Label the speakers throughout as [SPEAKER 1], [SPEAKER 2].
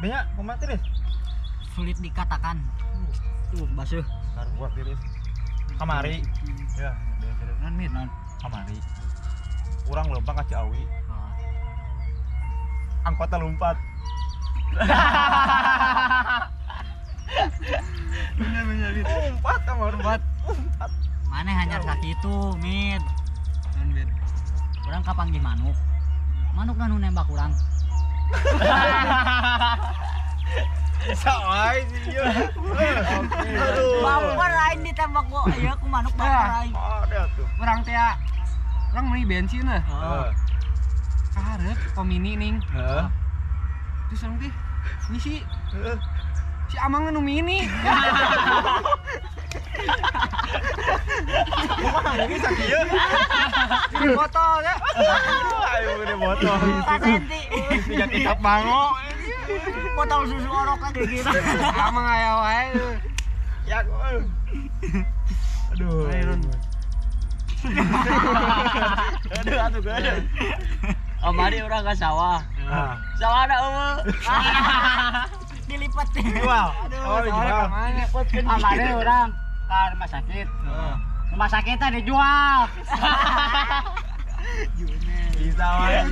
[SPEAKER 1] Banyak, kumaha tiris?
[SPEAKER 2] Sulit dikatakan. Tuh, basuh.
[SPEAKER 1] Sarua tiris. Kamari. Ya,
[SPEAKER 2] non mir non.
[SPEAKER 1] Kamari. Urang lempang ka Ciawi. Angkotna lompat.
[SPEAKER 3] Bener-bener.
[SPEAKER 1] Lompat sama lompat. Lompat.
[SPEAKER 2] Maneh hanyar sakitu, Mid.
[SPEAKER 3] Non, Mid.
[SPEAKER 2] Urang kapanggih manuk. Manuk nu nembak urang.
[SPEAKER 1] Bisa wae sih ieu. Aduh.
[SPEAKER 2] Baper aing ditembak ku ieu ku manuk baper aing.
[SPEAKER 1] Ada tuh.
[SPEAKER 3] Urang teh urang meuli bensin lah.
[SPEAKER 1] Heeh.
[SPEAKER 3] Kaharep komini ning.
[SPEAKER 1] Heeh.
[SPEAKER 3] Terus urang teh ngisi.
[SPEAKER 1] Heeh.
[SPEAKER 3] Si Amang nu mini.
[SPEAKER 1] Kumaha bisa kieu?
[SPEAKER 3] Di botol ya.
[SPEAKER 1] Ayo gede botol.
[SPEAKER 2] Senti.
[SPEAKER 1] Tiga kecap bango.
[SPEAKER 2] Botol susu orok lagi gitu.
[SPEAKER 3] Amang aya wae.
[SPEAKER 1] Ya. Aduh. Aduh atuh geuh.
[SPEAKER 2] Amari urang ka sawah. Sawah da eueuh. Dilipat.
[SPEAKER 1] Jual.
[SPEAKER 3] Aduh,
[SPEAKER 1] jual.
[SPEAKER 2] Amari urang ka rumah sakit. Rumah sakitnya dijual.
[SPEAKER 1] Bisa wae.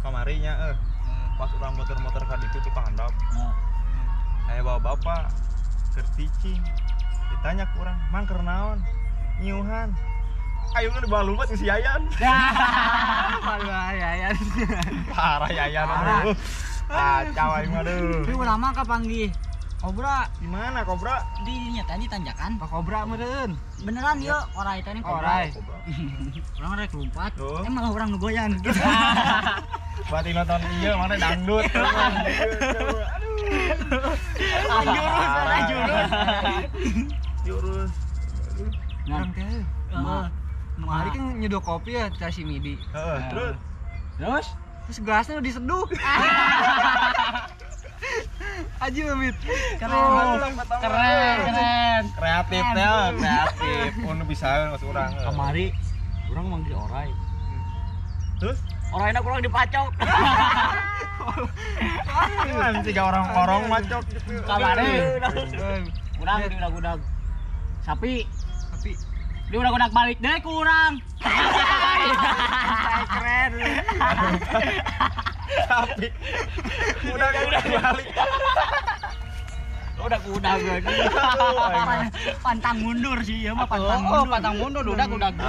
[SPEAKER 1] Kamarinya pas urang motor-motor ka ditu tuh handap. Aya bawa bapak keur cicing. Ditanya ku urang, "Mang keur naon?" Nyiuhan. Ayo nu dibawa lumpat si Yayan.
[SPEAKER 3] Parah Yayan.
[SPEAKER 1] Parah Yayan. Aduh. Kacau aing mah aduh.
[SPEAKER 2] Tapi urang mah kapanggih kobra.
[SPEAKER 1] Di mana kobra?
[SPEAKER 2] Di dinya tadi tanjakan.
[SPEAKER 3] Pak kobra meureun.
[SPEAKER 2] Beneran ieu orai teh kobra. Urang rek lompat, malah urang nu goyang.
[SPEAKER 1] Berarti nonton ieu mana dangdut. Aduh.
[SPEAKER 2] Jurus, ada jurus.
[SPEAKER 1] Jurus.
[SPEAKER 3] Urang teh. Hari kan nyeduh kopi ya casi midi.
[SPEAKER 1] Heeh, terus.
[SPEAKER 3] Terus gelasnya udah diseduh. Aji Mamit.
[SPEAKER 2] Keren. Keren, keren.
[SPEAKER 1] Kreatif ya, kreatif. Pun bisa masuk urang.
[SPEAKER 2] Kamari urang manggil orai.
[SPEAKER 1] Terus
[SPEAKER 2] oraina kurang dipacok.
[SPEAKER 1] Kan tiga orang macok gitu.
[SPEAKER 2] Kamari urang diudag-udag. Sapi.
[SPEAKER 3] Sapi.
[SPEAKER 2] Diudag-udag balik deui ku urang.
[SPEAKER 3] Keren.
[SPEAKER 1] Sapi. Udah balik.
[SPEAKER 2] Udah lagi. Pantang mundur sih ya mah pantang mundur.
[SPEAKER 4] Oh, pantang mundur udah guling.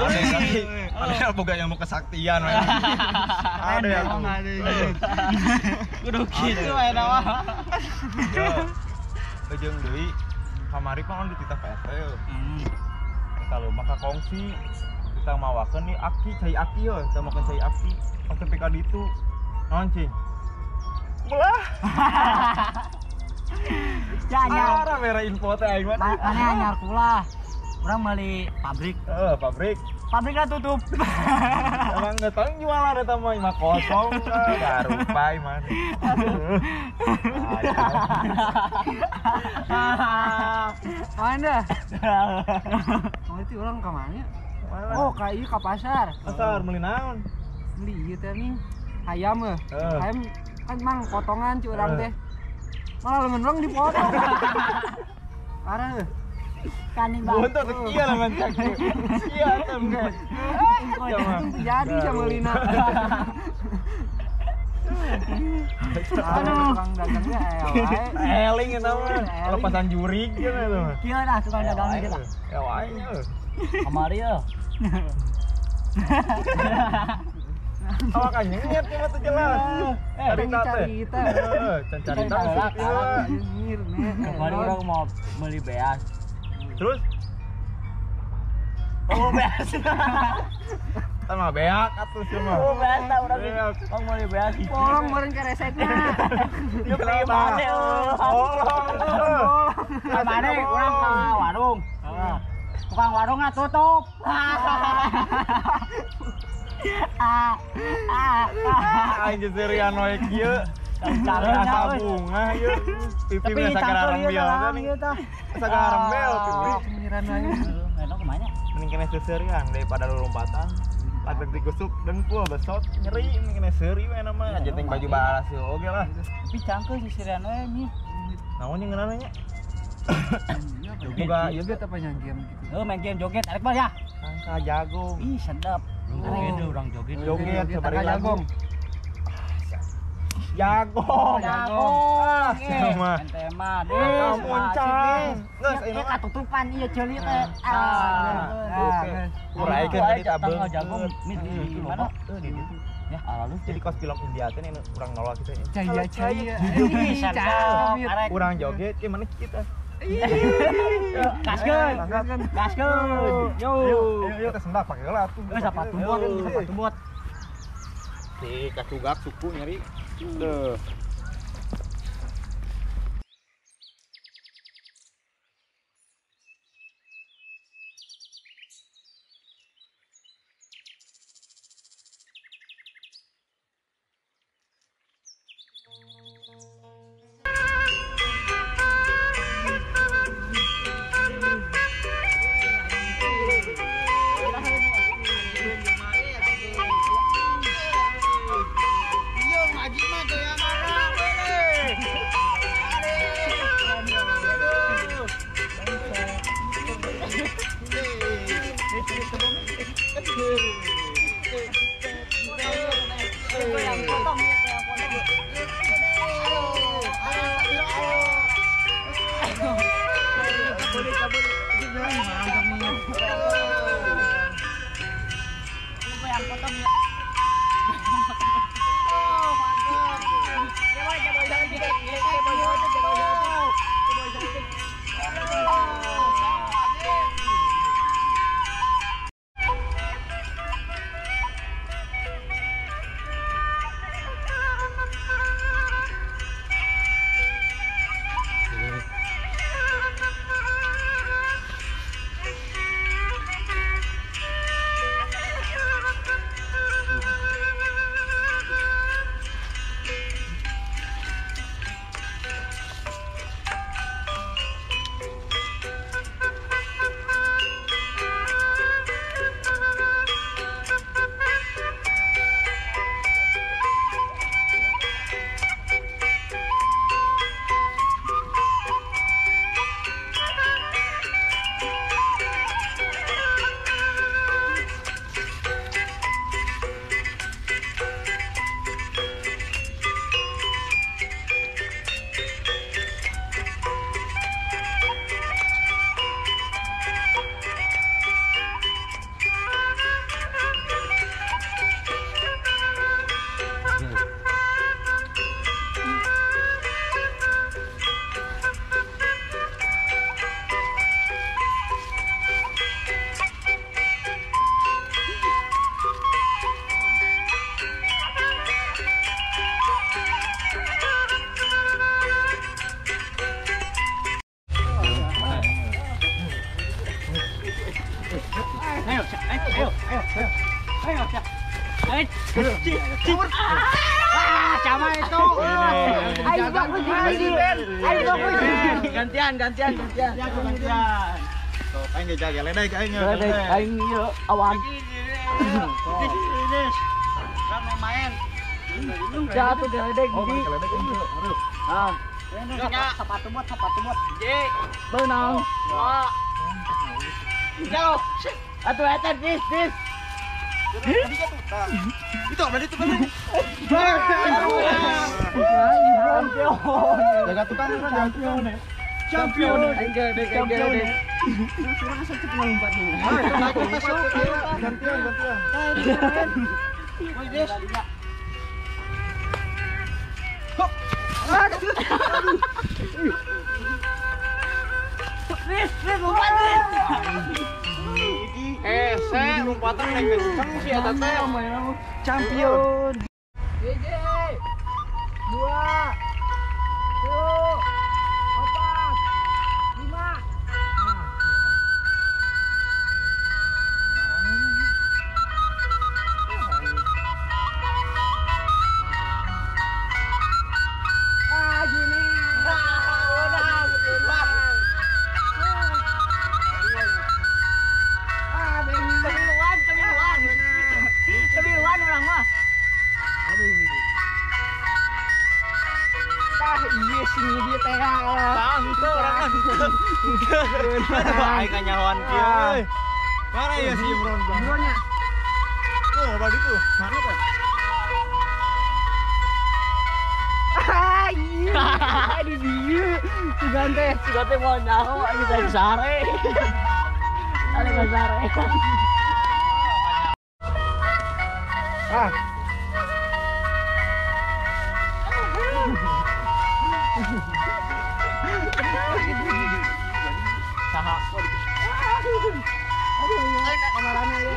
[SPEAKER 1] Ada boga yang mau kesaktian. Ada yang
[SPEAKER 4] kudu kitu aya mah.
[SPEAKER 1] Ujung deui kamari mah dititah Pak RT. Kita lomba ka kongsi. Kita mawakeun nih aki, cai aki heuh, kita makan cai aki. Pas tepi ka ditu. Naon cing? Belah.
[SPEAKER 2] Ya anyar.
[SPEAKER 1] Parah merah info teh aing mah.
[SPEAKER 2] Mana anyar kula. Urang meuli pabrik.
[SPEAKER 1] Heeh, pabrik.
[SPEAKER 2] Pabriknya tutup.
[SPEAKER 1] Emang enggak tahu jualan eta mah imah kosong garupa imah.
[SPEAKER 3] Mana? Oh, itu urang ka mana? Oh, ka ieu ka pasar.
[SPEAKER 1] Pasar meuli naon?
[SPEAKER 3] Meuli ieu teh nih. Ayam eh. Ayam kan mang potongan cu urang teh. Malah lengan urang dipotong. Parah heuh.
[SPEAKER 2] Kanibal.
[SPEAKER 1] Bontot iya lengan cak. Iya tem.
[SPEAKER 3] Jadi sama Lina. Aduh, tukang dagangnya
[SPEAKER 1] eling eta mah. Lepasan jurig gitu eta mah.
[SPEAKER 2] Kieu lah tukang dagang gitu.
[SPEAKER 1] Ya wae nya.
[SPEAKER 2] Kamari ya.
[SPEAKER 1] Awak kan nyet mah teu jelas.
[SPEAKER 3] Carita teh.
[SPEAKER 1] Heeh, can carita.
[SPEAKER 2] Kemarin orang mau beli beas.
[SPEAKER 1] Terus
[SPEAKER 2] Oh, beas.
[SPEAKER 1] Sama beak atuh sia mah.
[SPEAKER 2] Oh, beas tah urang. Bang meuli beas.
[SPEAKER 3] Bolong meureun keresekna.
[SPEAKER 2] Ieu mane euy.
[SPEAKER 1] Bolong.
[SPEAKER 2] Kamari urang ka warung. Tukang warungna tutup.
[SPEAKER 1] Aing jeung serian we kieu. Asa bunga ieu. Pipi mah sagararembel teh. Sagararembel pipi.
[SPEAKER 3] Cemiran wae.
[SPEAKER 2] Enak kumanya.
[SPEAKER 1] Mending kena seserian daripada lompatan. Lageng dikusuk dengkul besot nyeri mending kena seuri we nama. Aja teh baju balas oge lah.
[SPEAKER 2] Tapi cangkeul seserian we mi.
[SPEAKER 1] Naon yang ngeunana nya?
[SPEAKER 3] Joget joget apa yang game gitu?
[SPEAKER 2] Oh, main game joget, arek mah ya.
[SPEAKER 1] Angka jagung.
[SPEAKER 2] Ih, sedap. Joget urang joget.
[SPEAKER 1] Joget sabari jagung. Jagung.
[SPEAKER 2] Jagung.
[SPEAKER 1] Sama.
[SPEAKER 2] Ente mah deh.
[SPEAKER 1] Muncang. Geus
[SPEAKER 2] ieu katutupan ieu ceuli teh.
[SPEAKER 1] Oke. Uraikeun tadi tabung
[SPEAKER 2] jagung di mana?
[SPEAKER 1] Di ditu.
[SPEAKER 2] Ya, lalu
[SPEAKER 1] jadi kos film India teh nu urang nolak kitu.
[SPEAKER 3] Caya caya.
[SPEAKER 1] Urang joget ke mana kita?
[SPEAKER 2] Gaskeun. Gaskeun. Yo.
[SPEAKER 1] Yo teh sendak pake heula atuh.
[SPEAKER 2] Geus sepatu bot, sepatu bot.
[SPEAKER 1] Si kacugak suku nyeri. Duh.
[SPEAKER 2] Sama itu. Ayo bagus ini. Ayo bagus. Gantian. Gantian.
[SPEAKER 1] Sok aing ge jaga ledek aing.
[SPEAKER 2] Ledek aing ieu awan. Rame main. Jatuh di ledek di. Ah. Sepatu bot. Benang. Jauh. Atuh eta dis.
[SPEAKER 1] Itu apa itu kan? Jaga tukang champion. Champion.
[SPEAKER 3] Curang asa cepet ngelompat nih.
[SPEAKER 1] Gantian.
[SPEAKER 2] Ris, lompat Ris.
[SPEAKER 1] Lompatan naik kenceng sih eta teh.
[SPEAKER 3] Champion. 1, 2, 3, 4, 5. Ah, gini. Ah,
[SPEAKER 2] Temiluan orang mah.
[SPEAKER 3] Tah, iya sih dia teh.
[SPEAKER 1] Tah, henteu urang mah henteu. Aduh, aing kanyahoan kieu euy. Mana ya si Imron?
[SPEAKER 3] Imronnya.
[SPEAKER 1] Oh, balik tuh. Mana teh?
[SPEAKER 3] Ah, iya. Aduh dia. Sugan teh.
[SPEAKER 2] Sugan teh mau nyaho aing bisa sare. Ale sare.
[SPEAKER 3] Ah.
[SPEAKER 1] Saha.
[SPEAKER 3] Aduh, kamarana ya.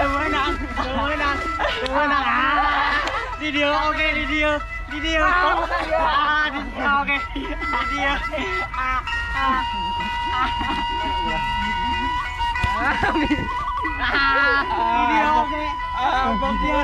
[SPEAKER 2] Menang. Menang. Menang. Di dia oke, di dia. Di dia. Di dia oke. Di dia. Di dia oke.
[SPEAKER 1] Bang dia.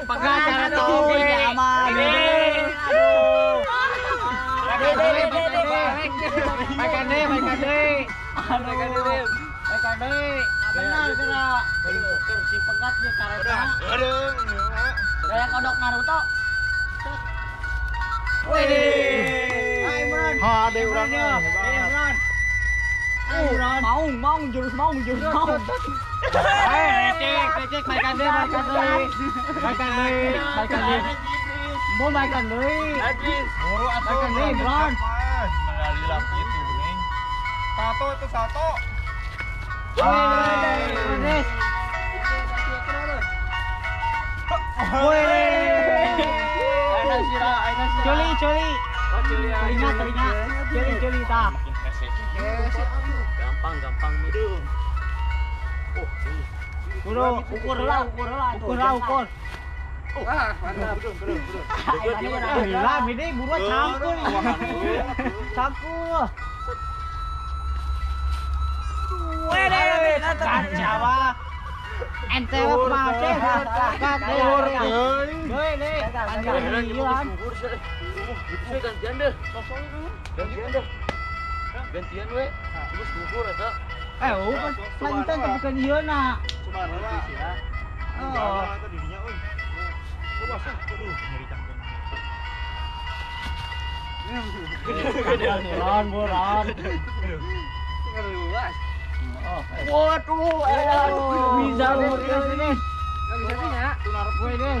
[SPEAKER 2] Pegah cara toge aman. Benar gerak. Si pegat nih karetna. Gaya kodok Naruto. Wih. Hai Imran.
[SPEAKER 1] Hade urang.
[SPEAKER 2] Imran. Maung jurus maung.
[SPEAKER 4] Lecek, baikan deui. Mau baikan deui.
[SPEAKER 1] Buru atuh.
[SPEAKER 4] Baikan deui, Imran.
[SPEAKER 1] Melalui gitu ning. Satu itu satu.
[SPEAKER 2] Coli. Telinga. Coli tah.
[SPEAKER 4] Gampang midu. Oh,
[SPEAKER 2] Bro, ukur lah. Ukur.
[SPEAKER 3] Ah, mantap.
[SPEAKER 2] Gila, ini buruan cangkul. Cangkul. Wede, kacau. Ente mah teh.
[SPEAKER 4] Gantian deh. Gantian we. Terus gugur eta.
[SPEAKER 2] Lanjutan bukan ieu na.
[SPEAKER 1] Oh, dirinya euy. Aduh, nyeri cangkeng.
[SPEAKER 2] Buran.
[SPEAKER 3] Luas.
[SPEAKER 2] Waduh, bisa ini.
[SPEAKER 3] Enggak bisa sih ya.
[SPEAKER 2] Gue deh.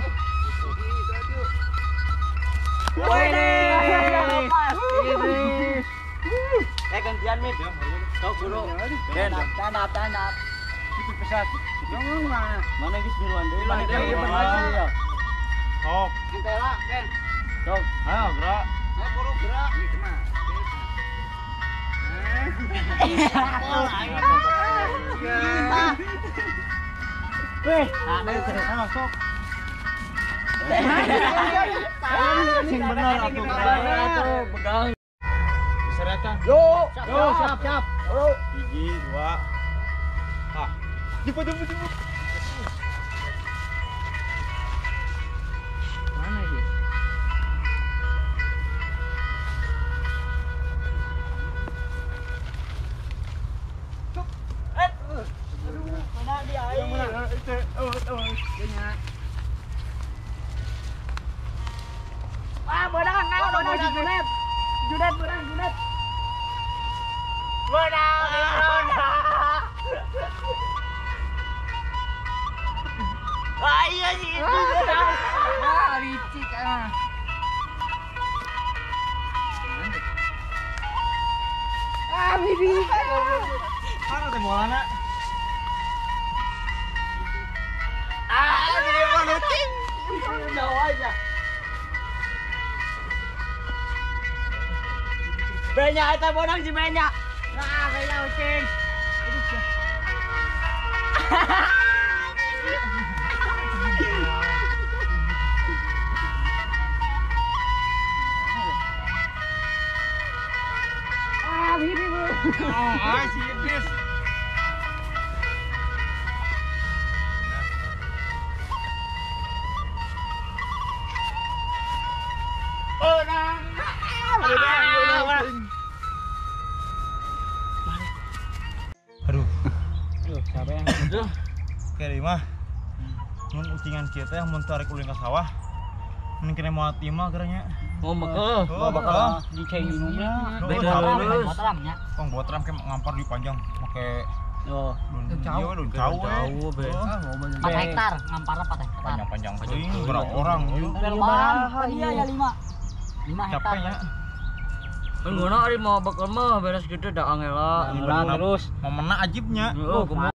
[SPEAKER 2] Wih,
[SPEAKER 4] gantian mit. Sok dulu.
[SPEAKER 2] Stand up.
[SPEAKER 4] Pesat. Mana geus duluan deui?
[SPEAKER 3] Mana deui?
[SPEAKER 1] Sok.
[SPEAKER 3] Ente lah, Ben.
[SPEAKER 1] Sok. Ayo gerak.
[SPEAKER 3] Ayo buru gerak. Ieu mah.
[SPEAKER 2] Weh, ada sok.
[SPEAKER 1] Sing bener atuh.
[SPEAKER 4] Pegang.
[SPEAKER 1] Sereta.
[SPEAKER 3] Yo,
[SPEAKER 2] yo, siap, siap.
[SPEAKER 1] 1, 2. Ah. Jemput, jemput, jemput.
[SPEAKER 2] Mana dia?
[SPEAKER 1] Cuk. Aduh, mana dia aing?
[SPEAKER 2] Ah, beunang, beunang si Junet. Junet beunang, Junet. Beunang, beunang.
[SPEAKER 4] Ah, iya sih itu.
[SPEAKER 3] Ah, licik ah. Ah, bibi.
[SPEAKER 1] Mana teh bolana?
[SPEAKER 4] Ah, jadi mana cing? Jauh aja. Banyak eta bonang si banyak.
[SPEAKER 2] Nah, banyak ucing.
[SPEAKER 3] Ah, bibi bu.
[SPEAKER 1] Ah, si Idris. Aduh.
[SPEAKER 2] Aduh, siapa yang
[SPEAKER 1] aduh. Oke, mah. Mun ucingan kieu teh mun tarik ulin ka sawah. Mun kena moal timah geranya.
[SPEAKER 4] Oh, bakal.
[SPEAKER 1] Oh, bakal.
[SPEAKER 2] Diceng minumnya.
[SPEAKER 1] Beda
[SPEAKER 2] botram nya.
[SPEAKER 1] Tong botram ke ngampar di panjang make
[SPEAKER 4] oh,
[SPEAKER 1] jauh, jauh, jauh, be.
[SPEAKER 2] 4 hektar, ngamparnya 4 hektar.
[SPEAKER 1] Panjang-panjang teuing berapa orang ieu?
[SPEAKER 2] Iya ya 5. 5 hektar.
[SPEAKER 1] Capeknya.
[SPEAKER 4] Kan guna ari mau bakal mah beres gitu dah angela.
[SPEAKER 2] Terus
[SPEAKER 1] mau mena ajibnya.
[SPEAKER 4] Oh, kumaha.